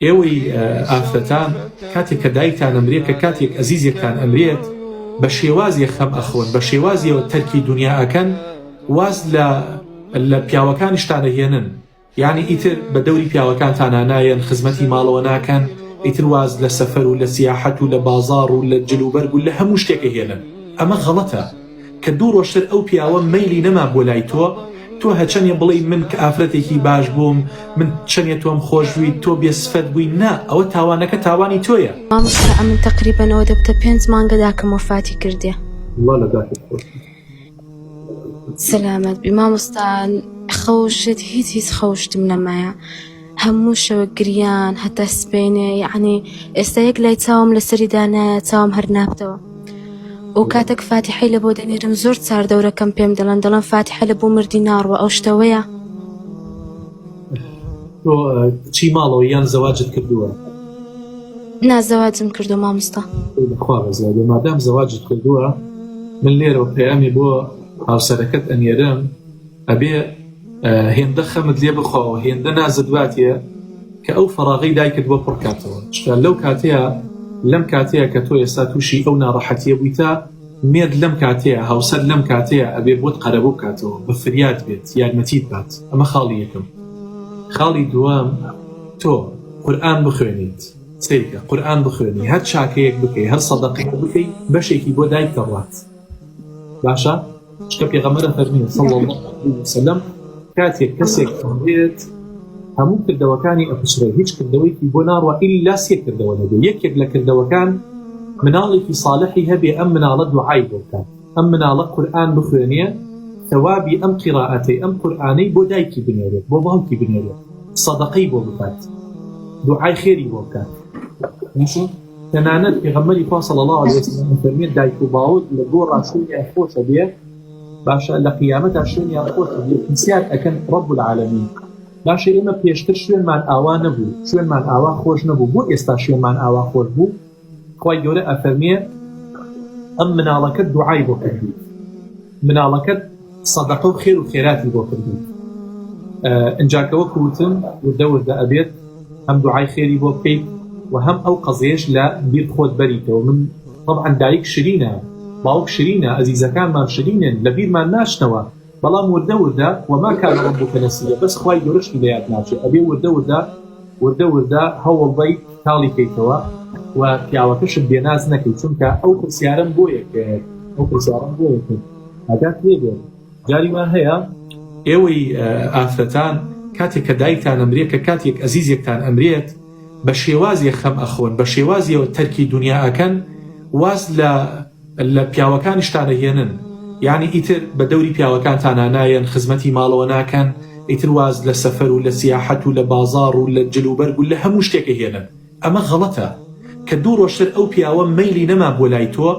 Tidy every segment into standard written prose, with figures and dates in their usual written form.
ئێوەی ئافرەتان کاتێک کە دایکتان ئەمرێت کە کاتێک ئەزیزێکتان ئەمرێت بە شێوازێ خەم ئەخۆن بە شێوازیەوە تەرکی دنیا ئەکەن واز لە لە پیاوەکانیشتان ئەهێنن یانی ئیتر بە دەوری پیاوەکانتانا نایەن خزمەتی ماڵەوە ناکەن ئیتر واز لە سەفەر و لە سیاحەت و لە بازاڕ و لە جل و بەرگ و لە هەموو شتێک ئەهێنن ئەمە غەڵەتە کە دوو ڕۆژتر ئەو پیاوە مەیلی نەما بۆ لای تۆ تۆ هەچەنێ بڵێی من کە ئافرەتێکی باش بووم من چەنێ تۆم خۆشویت تۆ بێ سفەت بووی نا ئەوە تاوانەکە تاوانی تۆیە. مامۆستا ئەمن تەقریبەن ئەوە دەبتە پێنج مانگە داکم وەفاتی کردیە. اللە لە داکت خۆش بیت. سەلامەت بی مامۆستا خەوشت هیچ هیچ خەوشتم نەمایە هەموو شەوە گریان هەتا سبەینێ یعنی ئێستا یەک لای چاوم لەسەری دانایە چاوم هەر نابتەوە و کاتێک فاتیحەی لە بۆ دەنێرم زۆر چار دەورەکەم پێم دەڵێن دەڵێن فاتیحە لە بۆ مردی ناڕوە ئەو شتەوەیە تۆ چی ماڵەوە یان زەواجت کردووە؟ نا زەواجم کردو مامۆستا. بەخوا بەزیادە مادام زەواجت کردووە من لێرەوە پەیامی بۆ هاوسەرەکەت ئەنێرم ئەبێ هێندە خەمت لێ بخواوە هێندە نازت باتێ کە ئەو فەراغەی دایکت بۆ پڕ کاتەوە چونکە لەو کاتەیە لەم کاتەیە کە تۆ ئێستا تووشی ئەو ناڕەحەتیە بوویتە مێرد لەم کاتەیە هاوسەر لەم کاتەیە ئەبێ بۆت قەرەبوو بکاتەوە بە فریات بێت یارمەتیت بات ئەمە خاڵی یەکەم خاڵی دووەم تۆ قورئان بخوێنیت سەیرکە قورئان بخوێنی هەر چاکەیەک بکەی هەر سەدەقەیەک بکەی بەشێکی بۆ دایک دەڕوات باشە چکە پێغەمبەر فەرمی صلی الله علیه وسلم کاتێک کەسێک دێت هەموو کردەوەکانی ئەپچڕێ هیچ کردەوەیکی بۆ ناڕوە ئیلا سێ کردەوە نەبێ یەکێک لە کردەوەکان مناڵێکی صالحی هەبێ ئەم مناڵە دوعای بۆ بکات ئەم مناڵە قورئان بخوێنێ ثەوابی ئەم قیرائەتەی ئەم قورئانەی بۆ دایکی بنێرێت بۆ باوکی بنێرێت سەدەقەی بۆ بکات دوعای خێری بۆ بکات تەنانەت پێغەمبەری خوا صلی الله علیه وسلم فەرمێت دایک و باوک لە گۆڕا شوێنیان خۆشە بێ باشە لە قیامەتا شوێنیان خۆشە بێ پرسیار ئەکەن رب العالمین باشە ئێمە پێشتر شوێنمان ئاوا نەبوو شوێنمان ئاوا خۆش نەبوو بۆ ئێستا شوێنمان ئاوا خۆش بوو خوای گەورە ئەفەرمێ ئەم مناڵەکەت دوعای بۆ کردیت مناڵەکەت سەدەقە و خێر و خێراتی بۆ کردیت ئینجا کە وەکو وتم وردە وردە ئەبێت هەم دوعای خێری بۆ بکەیت و هەم ئەو قەزیەش لە بیر خۆت بەریتەوە من طبعا دایک شرینە باوک شرینە ئەزیزەکانمان شرینن لە بیرمان ناچنەوە بەڵام وردە وردە وما کان ربک نسیا بەس خوای گەورە شتی لە یاد ناچێ ئەبێ وردە وردە وردە وردە هەوڵ بەیت تاڵی کەیتەوە و پیاوەکەشت بێناز نەکەی چونکە ئەو پرسیارم بۆ یەکرد ئەو پرسیارم بۆ یەکرد ئاگات لێ بێت جاری وا هەیە ئێوەی ئافرەتان کاتێک کە دایکتان ئەمرێت کە کاتێک ئەزیزێکتان ئەمرێت بە شێوازێ خەم ئەخۆن بە شێوازیەوە تەرکی دنیا ئەکەن واز لە لە پیاوەکانیشتان ئەهێنن یانی ئیتر بە دەوری پیاوەکانتانا نایەن خزمەتی ماڵەوە ناکەن ئیتر واز لە سەفەر و لە سیاحەت و لە بازاڕ و لە جل و بەرگ و لە هەموو شتێک ئەهێنن ئەمە غەڵەتە کە دوو ڕۆژتر ئەو پیاوە مەیلی نەما بۆ لای تۆ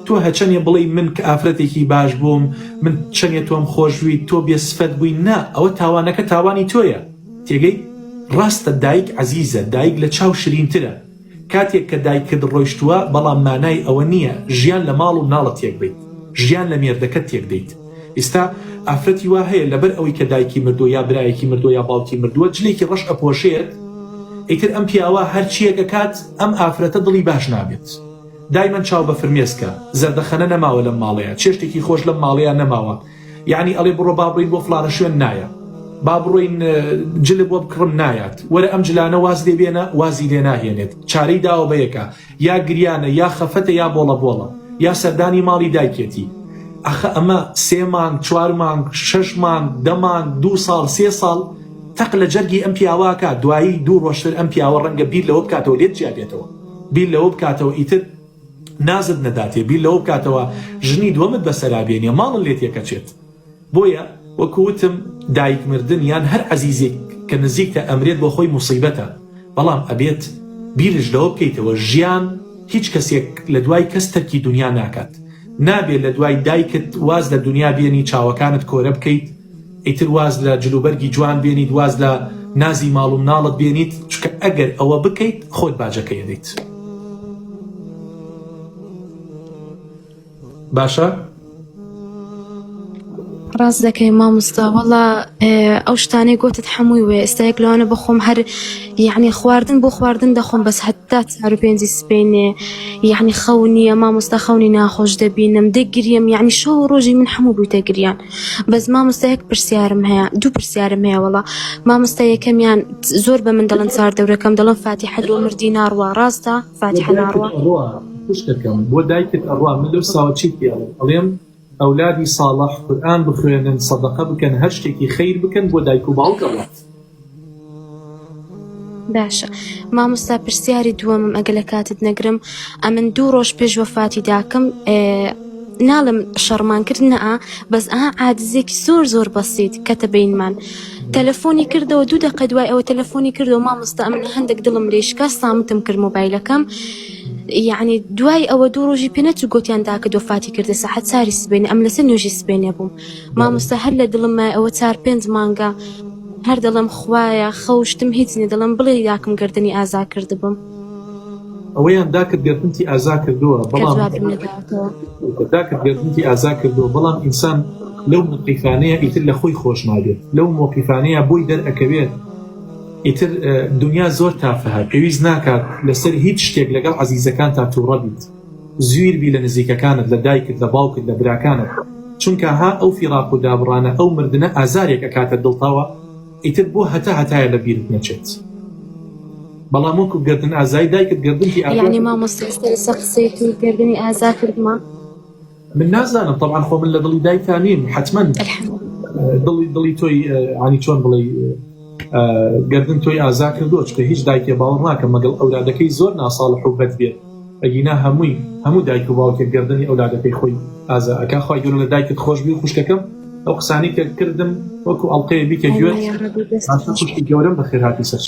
تۆ هەچەنێ بڵێی من کە ئافرەتێکی باش بووم من چەنێ تۆم خۆشویت تۆ بێ سفەت بووی نا ئەوە تاوانەکە تاوانی تۆیە تێگەی ڕاستە دایک عەزیزە دایک لە چاو شرینترە کاتێک کە دایکت ڕۆیشتووە بەڵام مانای ئەوە نییە ژیان لە ماڵ و مناڵت تێک بەیت ژیان لە مێردەکەت تێک دەیت ئیستا ئافرەتی وا هەیە لەبەر ئەوەی کە دایکی مردووە یا برایەکی مردووە یا باوکی مردووە جلێکی ڕەش ئەپۆشێت ئیتر ئەم پیاوە هەرچیەک ئەکات ئەم ئافرەتە دڵی باش نابێت دایمەن چاو بە فرمێسکە زەردەخەنە نەماوە لەم ماڵەیە چێشتێکی خۆش لەم ماڵەیە نەماوە یەعنی ئەڵێ بڕۆ با بڕۆین بۆ فڵانە شوێن نایە با بڕۆین جلە بۆ بکڕم نایات وەرە ئەم جلانە واز لێ بێنە وازی لێ ناهێنێت چارەی داوە بە یەکە یا گریانە یا خەفەتە یا بۆڵە بۆڵە یا سەردانی ماڵی دایکێتی ئەخە ئەمە سێ مانگ چوار مانگ شەش مانگ دە مانگ دوو ساڵ سێ ساڵ تەق لە جەرگی ئەم پیاوەکە دوایی دوو ڕۆژتر ئەم پیاوە ڕەنگە بیر لەوە بکاتەوە لێت جیا بێتەوە بیر لەوە بکاتەوە ئیتر نازت نەداتێ بیر لەوە بکاتەوە ژنی دووەمت بەسەرا بێنێ ماڵت لێ تێکەچێت بۆیە وەکو وتم دایک مردن یان هەر عەزیزێک کە نزیکتە ئەمرێت بۆ خۆی موسیبەتە بەڵام ئەبێت بیرش لەوە بکەیتەوە ژیان هیچ کەسێک لە دوای کەس تەرکی دونیا ناکات نابێت لە دوای دایکت واز لە دونیا بێنی چاوەکانت کۆرە بکەیت ئیتر واز لە جلوبەرگی جوان بێنیت واز لە نازی ماڵ و مناڵت بێنیت چونکە ئەگەر ئەوە بکەیت خۆت باجەکەی ئەدەیت باشە؟ ڕاست دەکەی مامۆستا وەڵا ئەو شتانەی گۆتت حەمووی وێ ئێستا یەک لەوانە بخۆم هەر یعنی خواردن بۆ خواردن دەخۆم بەس هەتا چار و پێنجی سبەینێ یعنی خەو نییە مامۆستا خەونی ناخۆش دەبینم دەگریم یعنی شەو و ڕۆژی من هەموو بوویتە گریان بەس مامۆستا یەک پرسیارم هەیە دوو پرسیارم هەیە وەڵا مامۆستا یەکەمیان زۆر بە من دەڵێن چار دەورەکەم دەڵێن فاتیحە لۆ مردی ناڕوا ڕاستە فاتیحە ناڕوا خوشکەکەم بۆ دایکت ئەڕوا من لەو ساوە چیت پێ ئەڵێم ئەڵێم ئەولادی ساڵح قورئان بخوێنن سەدەقە بکەن هەر شتێکی خەیر بکەن بۆ دایک و باوک ئەڕوات. باشە مامۆستا پرسیاری دووەمم ئەگە لە کاتت نەگرم ئەمن دوو ڕۆژ پێش وەفاتی داکم ناڵم شەڕمان کرد نە بەس ئەها عادزێکی زۆر زۆر بەسیت کەتە بینمان تەلەفۆنی کردەوە دوو دەقە دوای ئەوە تەلەفۆنی کردەوە مامۆستا ئەمن هەندێک دڵم لێشکا سامتم کرد مۆبایلەکەم یعنی دوای ئەوە دوو ڕۆژی پێ نەچوو گۆتیان داکە دۆفاتی کردە سەعات چاری سبێنێ ئەم لەسەر نوێژی سبێنێ بووم مامۆستا هەر لە دڵم مای ئەوە چار پێنج مانگە هەر دەڵێم خوایە خەوشتم هیچ نیە دەڵێم بڵێ داکم گەردنی ئازا کردبم. ئەوەیان داکت گەردنتی ئازا کردووە بەڵام داکت گەردنتی ئازا کردووە بەڵام ئینسان لەو مەوقیفانەیە ئیتر لە خۆی خۆش نابێت لەو مەوقیفانەیە بۆی دەرئەکەوێت ئیتر دنیا زۆر تافهە پێویست ناکات لەسەر هیچ شتێک لەگەڵ عەزیزەکانتا توڕە بیت زویر بی لە نزیکەکانت لە دایکت لە باوکت لە براکانت چونکە ها ئەو فیراق و دابڕانە ئەو مردنە ئازارێک ئەکاتە دڵتەوە ئیتر بۆ هەتا هەتایە لە بیرت نەچێت بەڵام وەکو گەردن ئازای دایکت گەردنتی ئازا یعنی مامۆستا ئێستا لەسەر قسەی تۆ گەردنی ئازا کردمە؟ من نازانم تەبعەن خۆ من لە دڵی دایکا نیم حەتمەن دڵی دڵی تۆی عنی چۆن بڵێ گردن تۆی ئازا کردووە چکە هیچ دایکێ باوەڕ ناکەم مەگەڵ ئەولادەکەی زۆر ناساڵح و بەد بێت ئەگینا هەمووی هەموو دایک و باوکێک گردنی ئەولادەکەی خۆی ئازا ئەکا خوای گەورە لە دایکت خۆش بی خوشکەکەم ئەو قسانی کە کردم وەکو ئەڵلقەیە بیکە گوێت خوشکی گەورەم بەخێرهاتی سەر.